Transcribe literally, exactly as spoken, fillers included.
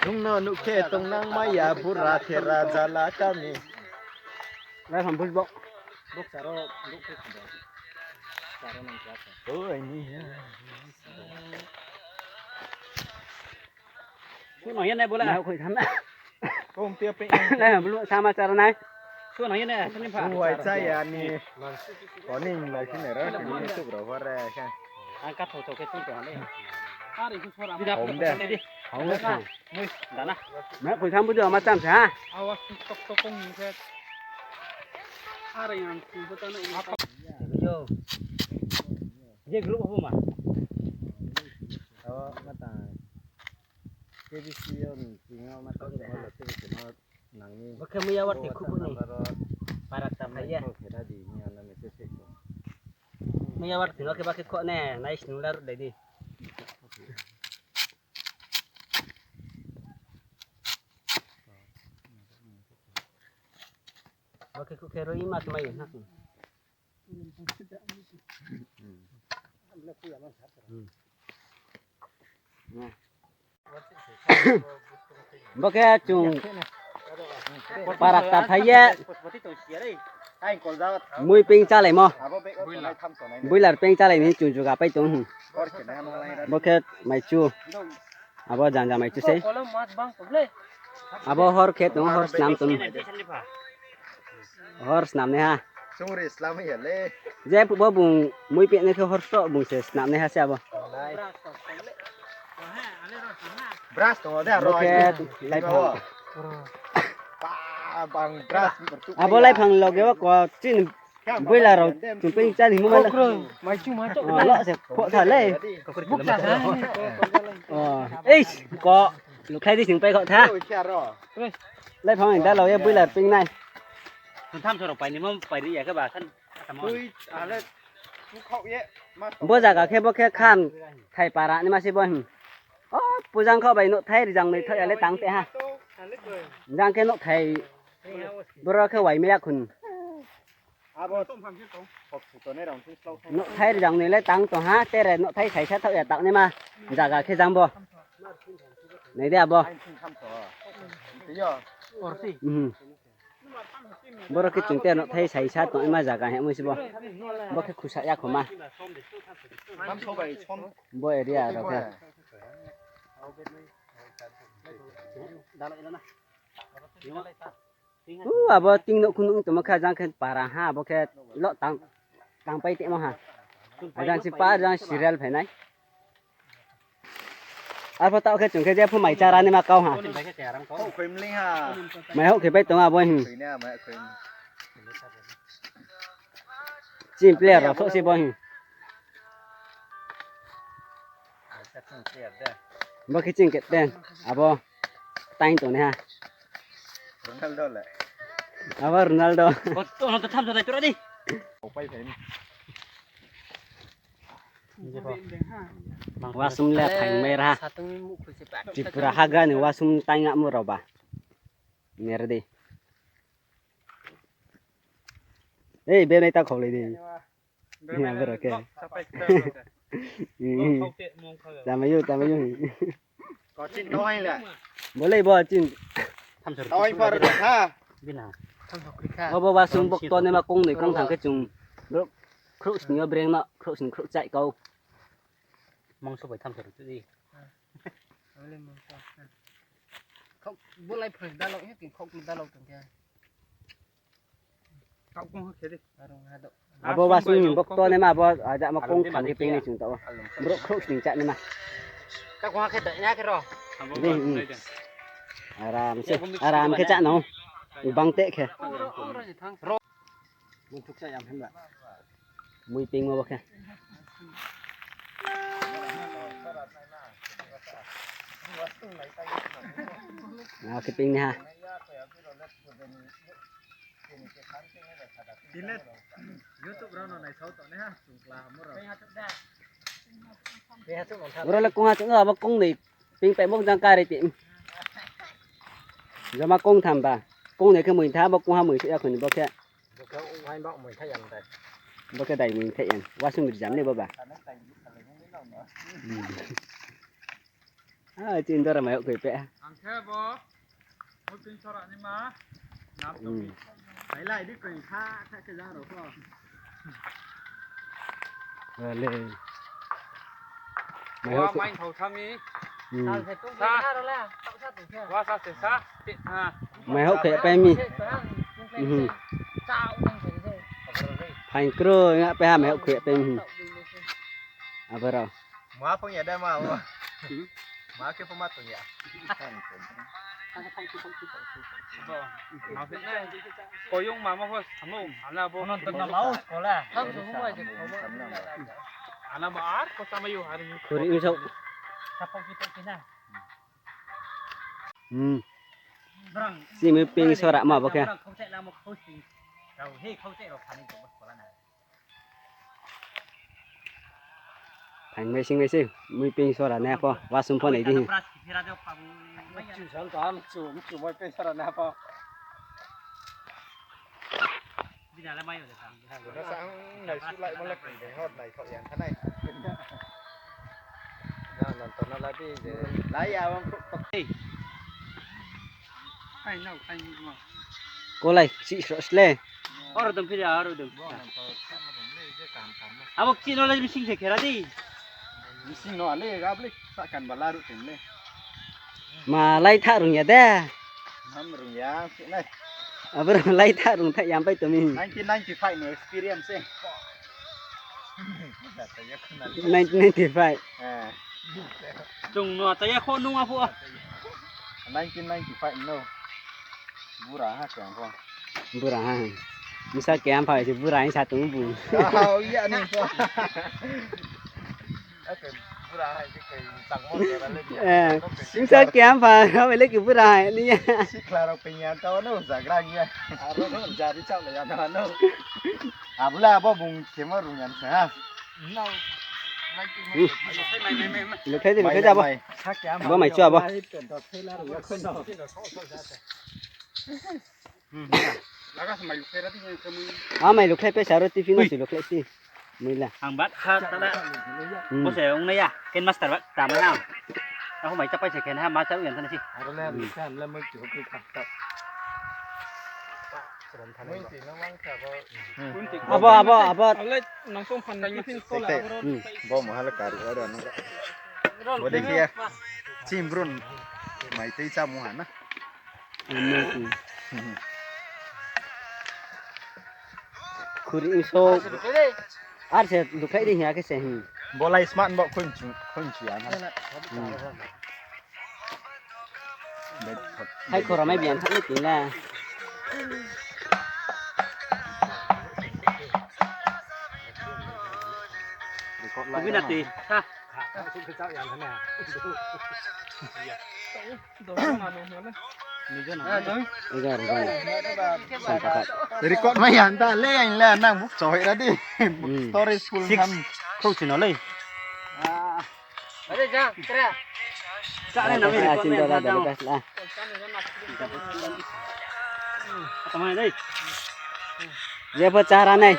Nung no nuh khe tongnang maya bura thera jala kami. Lai ham bus bo. Oi ni. Su nang ye ne bula. Nai khoi tham na. Kong tia pe. Nai bulu sama chara nai. Su nang ye ne, sini pha. Uai chaya ni. Koning lai sini ro, sini tu bro hore khe. Ang ka tho tho khe tu tho le. Ari ku sora. Hom de. Hom de. Dana. Nai khoi tham bu jo ma cham sa. Awas tok tok kong ni khe. Ari ang tu ta na. Yo. Je group ho ma. Aw, ma ta. K B C yo ni sing yo ma tong de ha. K B C no nang ni. Bo khe muya war ti khubu ni. Para ta phai ye. Muya war ti no khe ba khe kho ne, nai snu la ru dai di. Bo khe kho khe roi ma khe mai ye na. Bo khe chung para ta phai ye. Mui ping chálai mo. Boiler ping chálai ni chung juga pai tong. Bo khe maichu. Abo janja maichu sei. Abo hor khe tong, hor snam tong. Hor snam nai ha. Chungri slam ya le. Je bo bung mui ping nai khe hor sroh bung se snam nai ha se abo. Brush tong de. Bo aro khe laiphang. Ba, bang brush. Abo laiphang loge o ko chini boiler rao chung ping chá ni mo ma la. Maichu, maichu. O, lo se pho tha le. Buk sa sa. O, eis, ko lukhai di sing pai kho tha. Laiphang da lo ye boiler ping nai. Tham soro pai ni mo pai ri ya khe ba khan. Bo zaga khe bo khe khan thai para ni ma se bo hin. O, pujang kho bai nouhthai rijang noi thoi ya le tang te ha. Jang khe nouhthai boro khe wai me ya khun. Nouhthai rijang noi le tang tong ha, tere nouhthai saisa thaoh ya tang naima zaga khe jang bo. Nai de abo. Boro khe chung te nouhthai saisa tongnaima zaga hingmo se bo. Bo khe khusa ya khoma. Bo area rao khe. U, abo ting nouh khu nuh tongmo khe jang khe para ha, abo khe lo tang, tangpai tongmo ha. Ajang si par jang serial phai nai. Arpho taoh khe chung khe jepho mai chára naima kau ha. Mai houh khe pai tong abo hin. Chini player rao thoh se bo hin. Bo khe chini captain, abo tang tongnaiha. Abo Ronaldo. Wasung le phaing mai ra ha. Tripura hagra ni wasung tang yamo rao ba. Nai ra di. Ei, be nai ta khaulai di. Nai boro khe. Chamai yo, chamai yo. Bo le bo chin. Obo wasung bokto naima kongnoi kongtham khe chung. Brouh khrouh sni yo breng no, khrouh sni khrouh chai kau. Abo wasung ni bokto naima abo ajama kongtham khe ping ni chung tao. Brouh khrouh sni chá naima. Aram se, aram khe chá no. Bang te khe. Mui pingmo bo khe. Khe ping ni ha. Oro le kongha chung abo kongnoi ping paimo jang kari ti. Jama kongtham ba. Kongnoi khe mui tha, bo kongha mui se ya khoni bo khe. Bo khe dai mui thai ya. Wasung rijam le bo ba. Hmm. Ah, chini dora mai houhkhoi pe. Ang khe bo, muiting sora ni ma, nam tong mi. Bai lai di koi kha, kha khe jang rao pho. Wale. Mai houhkhoi. Mai thau sa mi. Hmm. Sa. Wa sa se sa. Mai houhkhoi pai mi. Mhm. Phaing kroi nga pai ha mai houhkhoi pai mi. Abo rao. Ma phong ya da ma wo. Ma khe phong ma tong ya. Koyong ma ma pho samung, ala bo. Ala bo ar ko sama yo hari. Khuri insok. Hmm. Simi ping sora ma bo khe. Phaing bai sing bai se, mui ping sora nai pho, wasung pho nai di. Mchu san ta, mchu, mchu mui ping sora nai pho. Bina le mai yo de ta. Bina sa ang nai su lai mo le ping dei hot nai thok yang thanai. Jang non to na la di je. Lai ya wang kuk tok. Ai nau, ai nau. Kolai, si sro sle. Aro dong phiri, aro dong. Abo kchih no lai bising se khera di. Bising no ale, gabli, sakan bala ru teng le. Ma lai tha rung ya de. Nam rung ya, si nai. Abo rung lai tha rung tha yam pai to mi. Nineteen ninety-five no experience eh. Nineteen ninety-five. Eh. Chung no ta ya kho nung a pho. Nineteen ninety-five no. Bura ha khe ang pho. Bura ha. Misa khe ang pha se bura ha sa tong bu. Ah, iya ni pho. Ake bura ha ke kai tang mo ra le. Eh, misa khe ang pha ha le ke bura ha ni ya. Sikla rao pe ya ta no zagra ya. Aro no jari chau le ya na no. Abula abo bung khe ma rung yan sa ha. Lukhai di, lukhai di abo. Abo mai chu abo. A mai lukhai pe saro tiffin no si lukhai ti. Mui la. Ang bat kha tala. Hmm. Bo se ong nai ya. Ken master bat tama na. Ako mai chapai se ken ha ma chau yan thanai si. Aro le, hmm, ken le mui chu kri kha ta. Abo, abo, abo. Hmm. Bo mo hala kari aro nang. Bo de khe. Chim brun. Mai tei cha mo ha na. Khuri so. Ar se dukhai di hia khe se, hmm. Bo lai smart bo khun chu, khun chu ya na. Hmm. Hai khora mai bian thak ni tin la. Record lai. Bina ti. Ha. Record mai yan ta le, ang le nang buk choi ra di. Buk story school ham. Khou chino le. Ye pho chara nai.